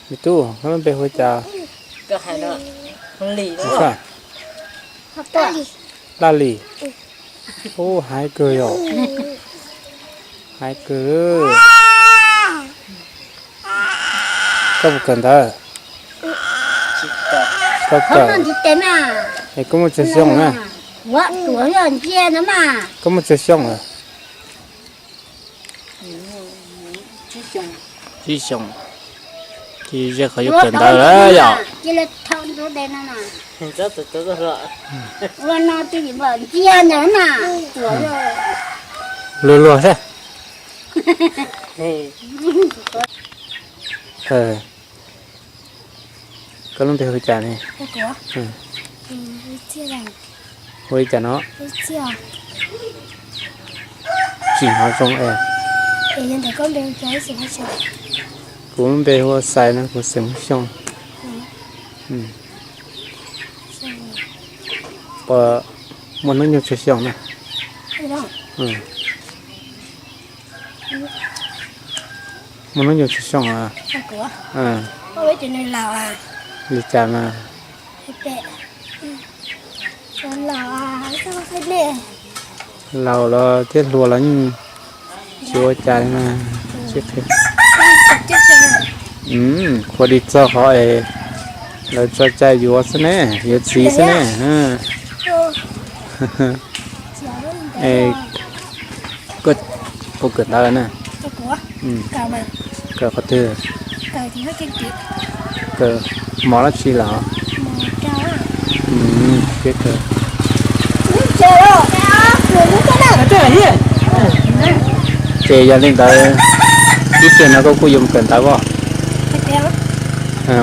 Me tub, koj lub npe hu cas? Laj Lis. Ub, hais kawg yom. Hais kawg. Koj puas kawm ntawv? Koj kawm. Es koj muaj tsawg xyoo na? Koj muaj tsawg xyoo lawm? Tsib xyoos. Ces ze qhov yuav kawm ntawv lawm yom. Luag luag thiab. Koj lub npe hu cas ne? Hu li cas no? Tsis hnov zoo es. Kuv lub npe hu ua Xais no, kuv xeem Hmoob Xyooj. Puas muaj hnub nyoog tsawg xyoo na? Muaj hnub nyoog tsawg xyoo? Li cas mas? Laus los thiab hluas los yeej tsis ua cas li mas. Tsis qhia. Qhuas dig txog qhov es lawv tso cai yuav xwb ne, yuav txiv xwb ne. Koj puas kawm ntawv na? Kawm qhov twg? Kawm mos dab tsi los? Ces yog li ntawd, ib pliag no koj kuj yuav mus kawm ntawv os.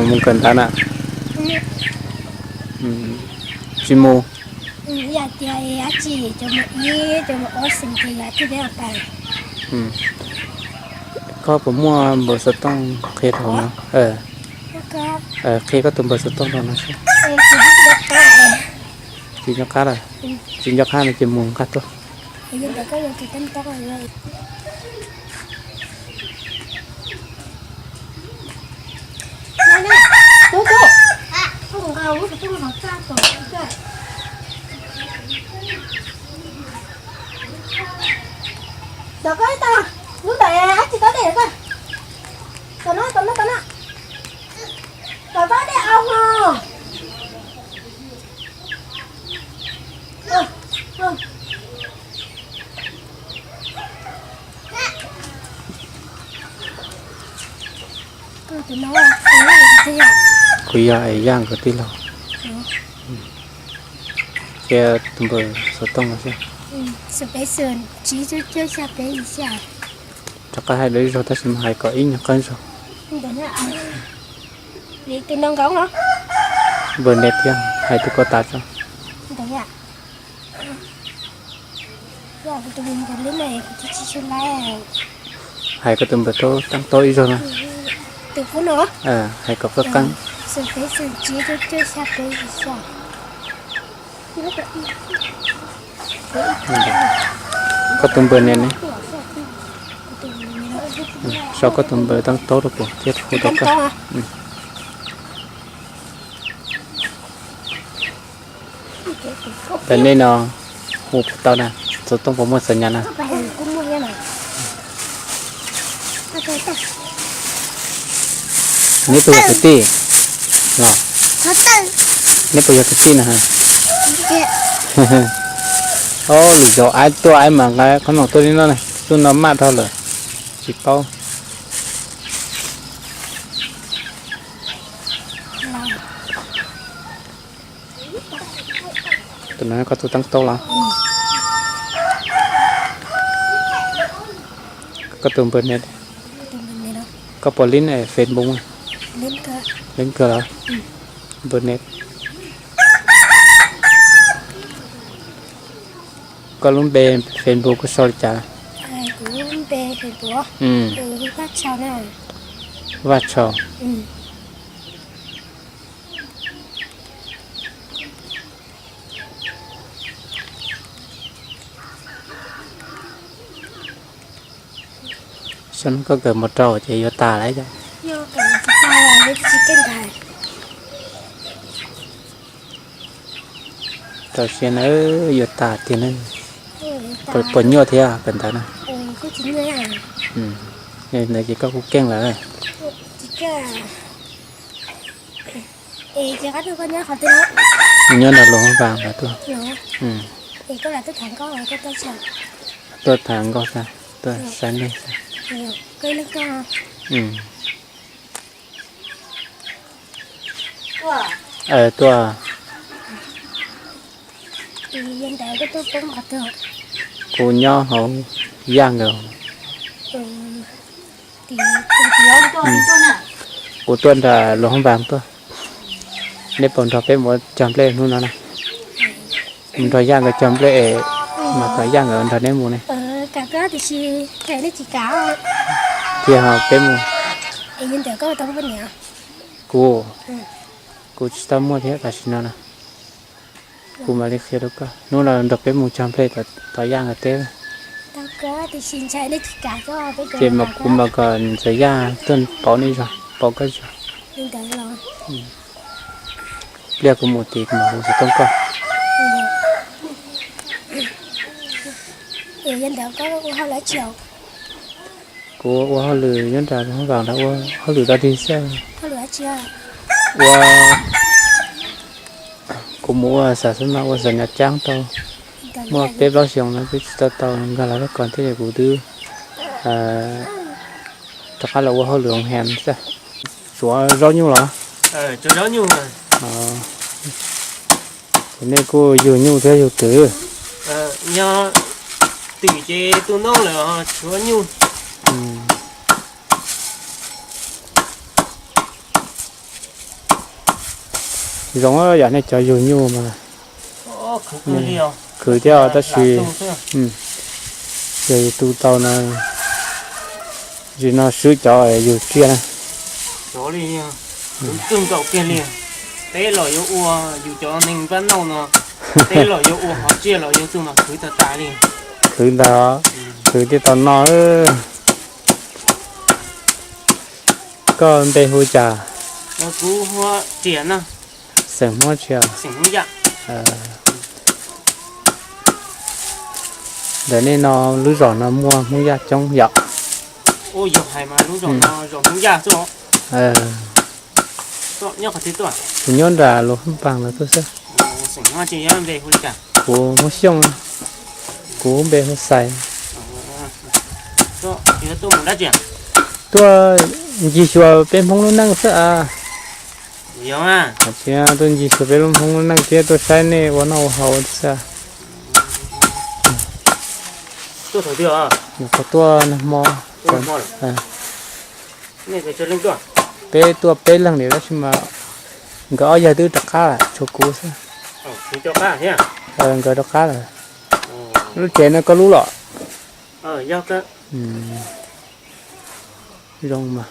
Mus kawm ntawv na. Tsis mus. Koj puas muaj npawb xov tooj qhia rau no? Qhia koj tus npawb xov tooj rau no seb. Tsis nco qab lawm. Tsis nco qab no ces mus nqa tuaj. Tom koj ib tag, lub ntawd dab tsi tob dej koj? Tom no, tom no, tom no. Tom koj dej au hos. Kuv yog Es Yaj nkawd tij laug. Qhia tus npawb xov tooj no seb. Rov qab hais lawv ib zaug tab sis mas hais kom ib nyuag qab zaug. Npawb nias thiab hais tus ko taw tso. Hais koj tus npawb taub taub ib zaug na. Hais kom qab qeeb. Koj tus npawb nias ne? Sau koj tus npawb taub taub rau kuv thiab hu rau koj. Ntawm nej no hu puas tau na? Xov tooj puas muaj xov nyas na? Neb puas yog kwv tij los? Neb puas yog kwv tij na? Ob lwm zaus aib tuaj aib mas nqa qhob noom tuaj li no, tuaj no maj dhau lawm, tsis paub. Tus no koj tus taub taub los? Koj tus npawb nias. Koj puas lib Facebook? Lib kawg los? Npawb nias. Koj lub npe Facebook koj sau li cas? Vaj Tshau. Xyoo no koj kawm mos rau ces yuav tas lawm yom? Tsis tau, tsis keej ntag. Rau siab na, yuav tas tiag na. Puas nyuaj thiab kawm ntawv na? Ntawd ces koj kuj keej lawm. Nyob nram Luas Vas mas tuaj. Tuaj tham nkauj xwb, tuaj saib nej xwb. Tuaj. Kuv nyob hauv Yaj nkawd. Kuv tuaj nram Luas Vas tuaj. Neb puas nrog peb mus cog nplej hnub no na? Mus nrog Yaj nkawd cog nplej es mas kom Yaj nkawd nrog neb mus ne. Tiag ho peb mus. Kuv, kuv tsis tau muaj thiab tam sim no na. Kuv mam li qhia rau koj, hnub no nrog peb mus cog nplej tom Yaj nkawd teb. Ces mas kuv mam kom Ntxawm Yaj tuaj pauv nej zog, pauv koj zog. Pliag kuv mus tid kuv mam hu xov tooj koj. Kuv ua hauj lwm nyob nram Luas Vas ntawd, ua hauj lwm tau dig xwb. Ua, kuv mus ua xav xwb mas ua xav nyob cab tau muaj peb plaub xyoos no twb tsis tau tau nkag los lub ko thiab ces kuv twb rov qab los ua hauj lwm hoo hees xwb. Tsuav zaub nyuj los? Ces nej kuj yug nyuj thiab yug twm? Yog twm ces tu noob lawm, tsuav nyuj. Zoo yam nej cov yug nyuj mas khwv thiab tab sis yog yus tu tau no, zim no swb cov yug tsiaj na. Txog li, txog nkaus kiag li. Peb los yuav ua, yus cov neeg npab nauj no, peb los yuav ua hov tsiaj los yuav tug mas khwv tas tas li. Khwv ntag, khwv thiaj tau noj. Koj npe hu cas? Kuv hu Riam no. Xeem Hmoob Tsia. Ntawm nej no lub zos no muaj Hmoob Yaj coob yom? Yog hais mas lub zos no zos Hmoob Yaj xwb. Kuv nyob nram Luas Hab Npaas los tuaj xwb. Kuv Hmoob Xyooj, kuv npe hu Xais. Tuaj ncig xyuas peb Hmoob lub neej xwb a. Tuaj ncig xyuas peb lub Hmoob lub neej thiab tuaj saib nej ua noj ua haus xwb. Nyuam qhuav tuaj nag hmo. Peb tuaj peb leeg li tab sis mas nkawd ob yawg twb rov qab lawm, tshuav kuv xwb. Nkawd rov qab lawm. Lub tsev no koj lub los? Zoo mas.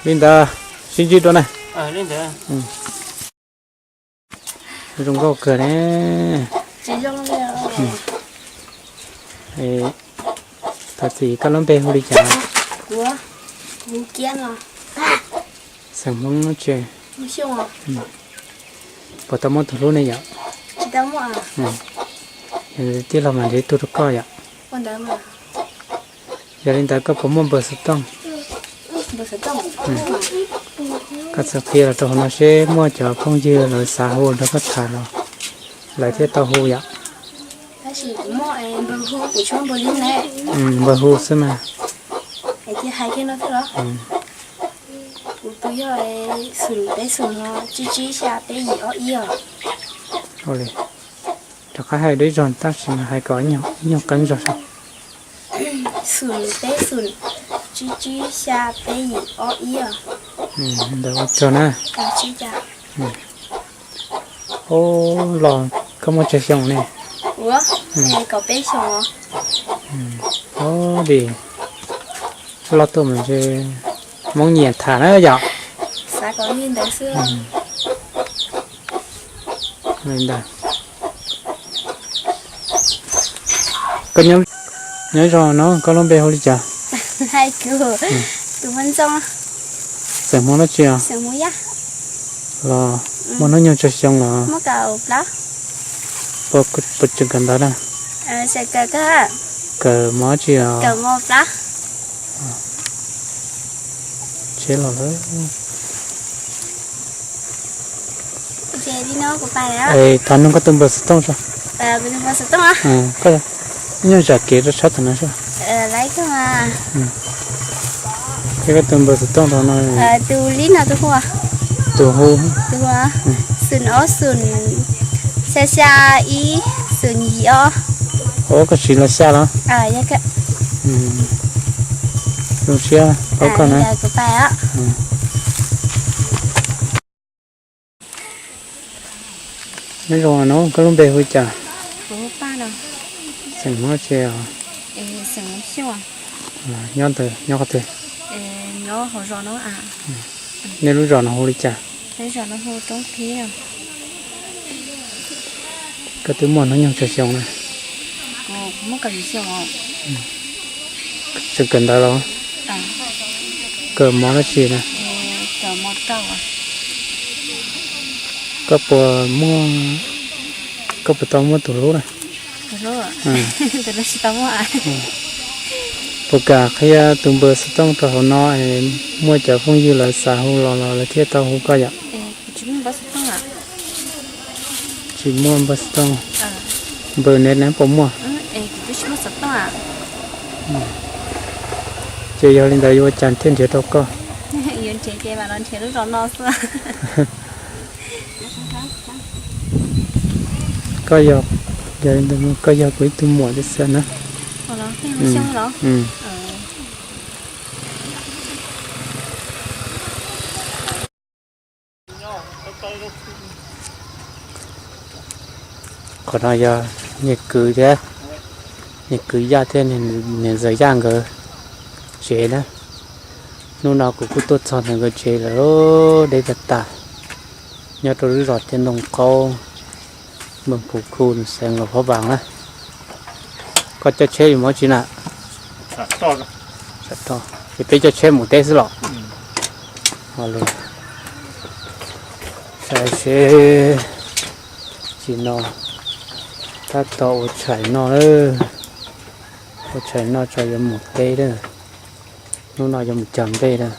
Li ntawd, sib ntsib dua na. Zoo nkauj kawg ne. Thov txim, koj lub npe hu li cas? Xeem Hmoob Tsia. Puas tau muaj tus hlub ne yom? Tij laug mas nrhiav ib tug rau koj yom. Yog li ntawd koj puas muaj npawb xov tooj? Koj txawm qhia los rau hauv no seb muaj cov phooj ywg lawv xav hu nrog koj tham los lawv thiaj tau hu yom. Npawb hu xwb mas. Kuv tus yog xum peb xum no tsib tsib xya peb yim ob ib os. Rov qab hais dua ib zaug tab sis mas hais kom ib nyuag qeeb zog saib. Xum peb xum tsib tsib xya peb yim ob ib os. Ntawd ua tsaug na. Los koj muaj tsawg xyoo ne? Kaum peb xyoo. Li loj tuaj mas ntshe Hmoob nyiam tham na yom. Xav kom li ntawd xwb. Li ntawd. Koj nyob, nyob zos no koj lub npe hu li cas? Hais kuv, Tus Hmoob Ntxoog. Xeem Hmoob dab tsi os? Xeem Hmoob Yaj. Los muaj hnub nyoog tsawg xyoo los? Muaj kaum plaub. Puas, puas tseem kawm ntawv na? Tseem kawm kawg. Kawm mos dab tsi os? Kawm mos plaub. Tsheb los lawm. Ces li no kuv pais lawm. Es thov nug koj tus npawb xov tooj tso. Kuv tus npawb xov tooj os? Koj nyob zam kev rau tshab tag no soj. Thiab koj tus npawb xov tooj rau no. Tus li no tus hu. Tus hu. Tus hu. Xoom ob xoom xya xya ib xoom yim ob. Ua koj siv los xya los? Zoo siab paub koj na. Nyob zoo no, koj lub npe hu li cas? Xeem Hmoob dab tsi os? Nyob ntawd nyob qhov twg? Nej lub zos no hu li cas? Koj twb muaj hnub nyoog tsawg xyoo na? Tseem kawm ntawv los? Kawm mos dab tsi na? Koj puas muaj, koj puas tau muaj tus hlub na? Puas kam qhia tus npawb xov tooj rau hauv no es muaj cov phooj ywg lawv xav hu los los lawv thiaj tau hu koj yom? Tsis muaj npawb xov tooj. Npawb net na puas muaj? Ces yog li ntawd yuav ua cas thiaj nrhiav tau koj? Koj yog, yog li ntawd koj yog kuv ib tug muam tiag xwb na. Qhov no yog niag kwv thiab, niag kwv Yaj thiab niam ntxawm Yaj nkawd tsev na. Hnub no kuv kuj tuaj txog ntawm nkawd tsev lawm, deb tag tas, nyob rau lub zos Tiaj Ntoo Qaub, Npawg Phu Khu, xeev Luas Phab Npas na. Koj coj tsheb yuav mus tsi na? Ces peb coj tsheb mus teb xwb los? Saib seb, tsis no tab tom ua tshais noj lawm, ua tshais noj tso yuav mus teb lawm, hnub no yuav mus cog nplej lawm.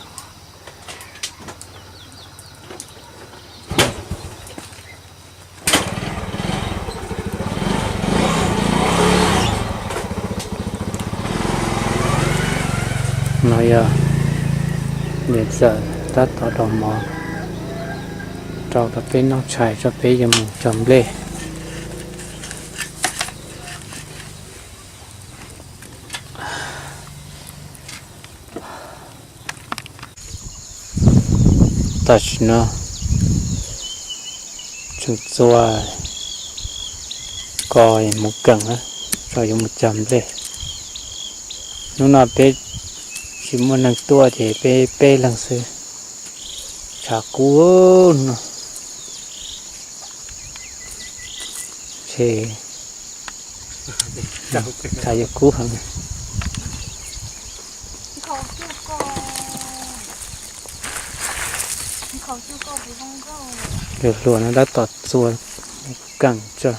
No yog niam ntxawm tab tom rau mov rau rau peb noj tshais tso peb yuav mus cog nplej. Tam sim no tseem txua ko mus keem na, tso yuav mus cog nplej. Hnub no peb tsis muaj neeg tuaj ces peb peb leeg xwb. Tshav kub no, tshav yuav kub heev. Cov hluas no tab tom txua keem tso,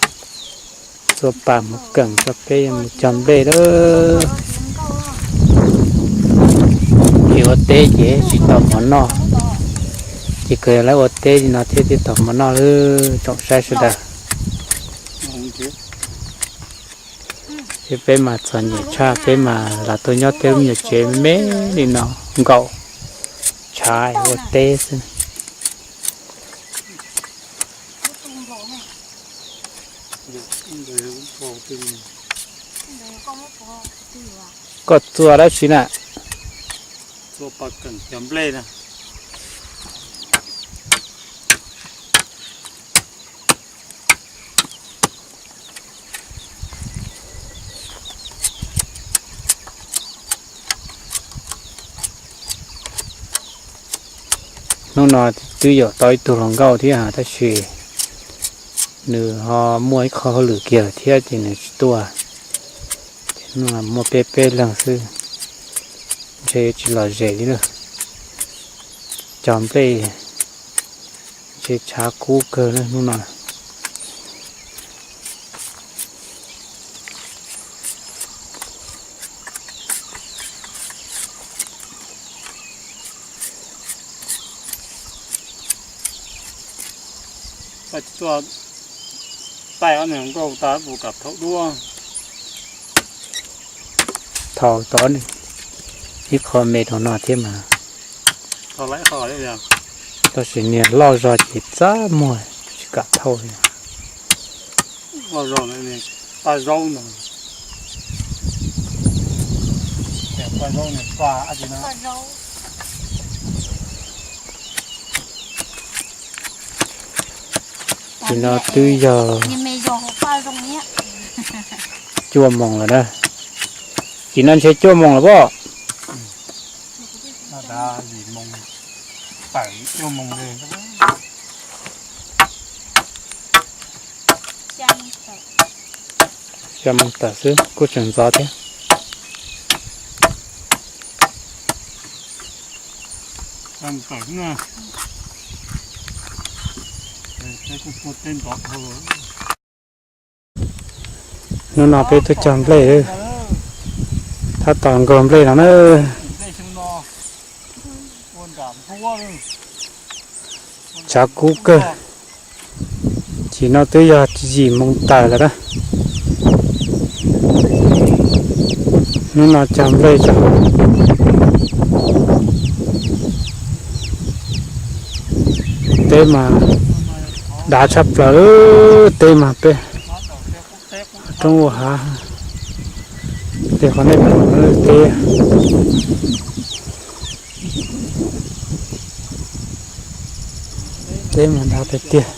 txua pas mus keem tso peb yuav mus cog nplej lawm. Tsis ua teb ces tsis tau mov noj, ces kawg yog lawv ua teb li no thiab thiaj tau mov noj lawm tsoom saib sawv daws. Thiab peb mas txom nyem tshaj, peb mas lam tuaj nyob tej lub me nyuam tsev me me li no nkaum, tshav ua teb xwb. Koj txua dab tsi na? Hnub no twb yuav tau ib tug hluas nkauj thiab, tab sis nws ho muaj ib qho hauj lwm kiag lawm thiab ces nws tsis tuaj. Hnub no muaj peb peb leeg xwb, ntshe tsis lom zem li lawm. Cog nplej, ntshe tshav kub kawg hnub no. Tsis tuaj taij ob niag nkauj tag puas kam thaum duab. Thaum tod ib qho me rau no thiab mas. Tab sis niag loj zog ces txaj muag tsis kam thauj li. Loj zog, paj zaub no. Paj zaub no. Tim no twb yog cuaj moos lawm na. Tim no ntshe cuaj moos lawm pob. Xya moos tawm xwb kuj tseem ntxov thiab. Hnub no peb tuaj cog nplej, tab tom nkaug nplej no na. Tshav kub kawg. Tim no twb yog yim moos tawm lawm na. Hnub no cog nplej tso. Teb mas dav tshaj plaws, teb mas peb roob ua hav. Tej qhov nej pom no teb. Teb mas dav tiag tiag.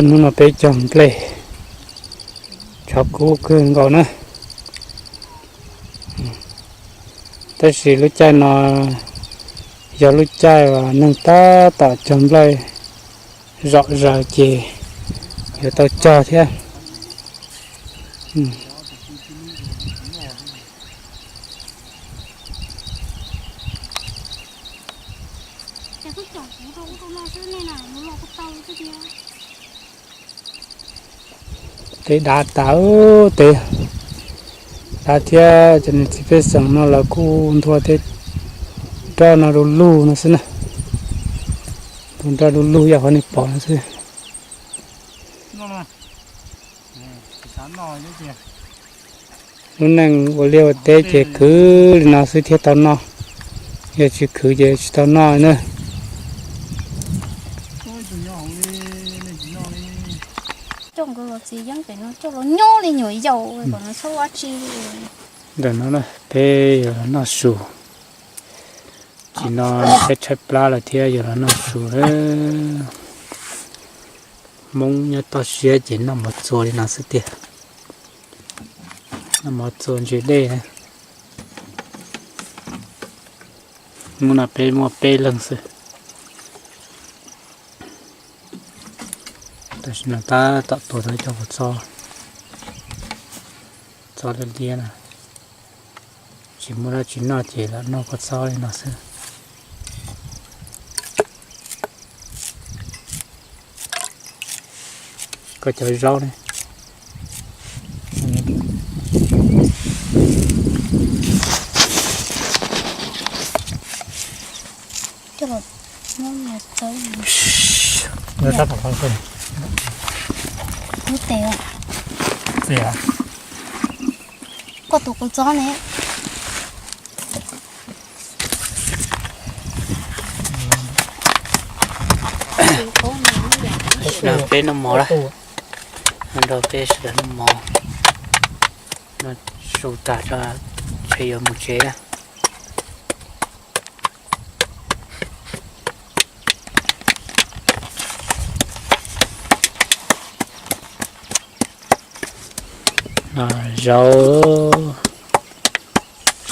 Hnub no peb cog nplej, tshav kub kawg nkaus na. Tab sis lub caij no yog lub caij uas neeg tab tom cog nplej zom zaws ces yuav tau cog thiab. Teb dav tas, teb dav thiab. Cov niam txiv pej xeem no lawv kuj nthua tej nroj no du lug no xwb na. Nthua nroj du lug yam qhov nej pom no xwb. Lub neej ua liaj ua teb ces khwv li no xwb thiaj tau noj, yog tsis khwv ces tsis tau noj na. Coj nkawd los txiv yeeb pem no coj los nyob li nyuam yaus kom no txhob ua tsi. Ntawm no peb yuav los noj su, tsis no tshaib tshaib plab lawm thiab yuav los noj su. Hmoob nyob toj siab ces noj mov txua li no xwb tiag, noj mov txua ntses dej. Hnub no peb muaj peb leeg xwb. Tam sim no tab tom tua tau cov kua txob, txob liab liab na, tsis muaj dab tsi noj ces los noj kua txob li no xwb. Koj cov zaub ne, koj tus kua txob ne. Peb noj mov lawm, nrog peb sawv daws noj mov, noj su tas tso, tsam yuav mus tsev na. Zaub,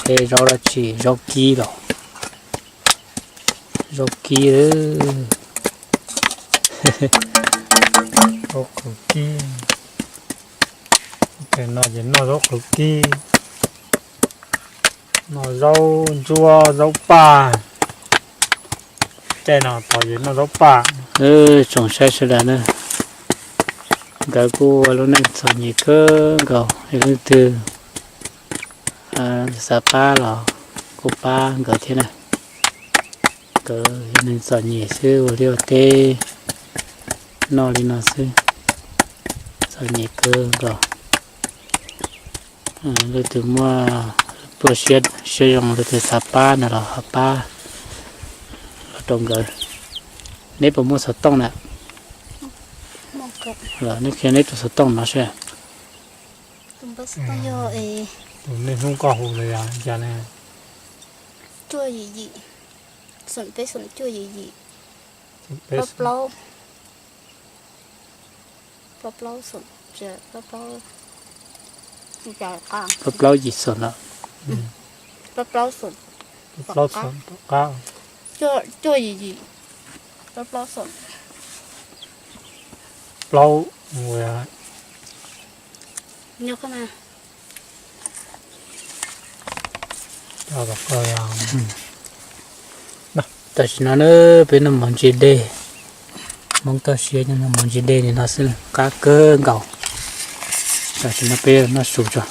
seb zaub dab tsi, zaub kib los? Zaub kib, zaub qhwv kib. Ces no ces noj zaub qhwv kib, noj zaub ntsuab zaub paj. Caij no tod ces noj zaub paj. Tsoom saib sawv daws na, nkawd kuj ua lub neej txom nyem kawg nkaus, yog leej twg xav pab los kuj pab nkawd thiab na. Nkawd yog neeg txom nyem xwb, ua liaj ua teb noj li no xwb, txom nyem kawg nkaus. Leej twg muaj pluaj siab zoo, leej twg xav pab no los ho pab los rau nkawd. Neb puas muaj xov tooj na? Los neb qhia neb tus xov tooj no seb. Tus niaj hnub koj hu ntawd yog cas ne? Cuaj yim yim, xoom peb xoom cuaj yim yim, plaub plaub, plaub plaub xoom, plaub plaub, plaub plaub yim xoom los? Plaub plaub xoom, plaub xoom, cuaj yim yim, plaub plaub xoom, plaub. Tam sim no na peb noj mov ntsis dej, Hmoob toj siab noj mov ntsis dej li no xwb qab kawg nkaus. Tam sim no peb noj su tso.